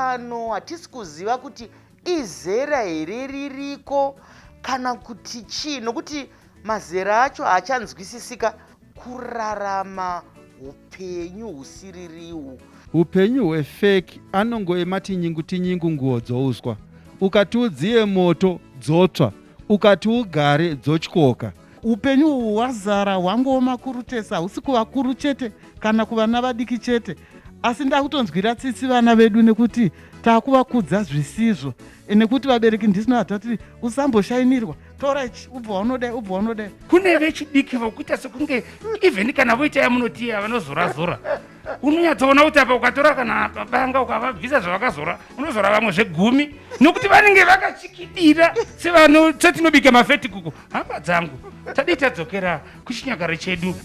pano hatisi kuziva kuti izera here ririko kana kuti chii, nokuti mazera acho haachanzwisisika. Kurarama upenyu husiririwo. Upenyu hwefeki anongoema tinyingu tinyingu nguo dzouswa. Ukati udziye moto dzotsva, ukati ugare dzotyoka. Upenyu uhu hwazara hwangooma kurutesa, hausi kuvakuru chete kana kuvana vadiki chete, asi ndakutonzwira tsitsi vana vedu nekuti taakuvakudza zvisizvo, nekuti vabereki ndisino hatati usamboshainirwa, tora ichi ubva waunodai, ubva waunodai. Kune vechidiki vokuita sekunge even kana voita yamunotiya vanozora zora, unonyatsoona kuti apa ukatora kana banga ukavabvisa zvavakazora unozora vamwe zvegumi, nokuti vanenge vakachikidira setinobika mafetikuku. Hama dzangu, tadii tadzokera kuchinyakare chedu.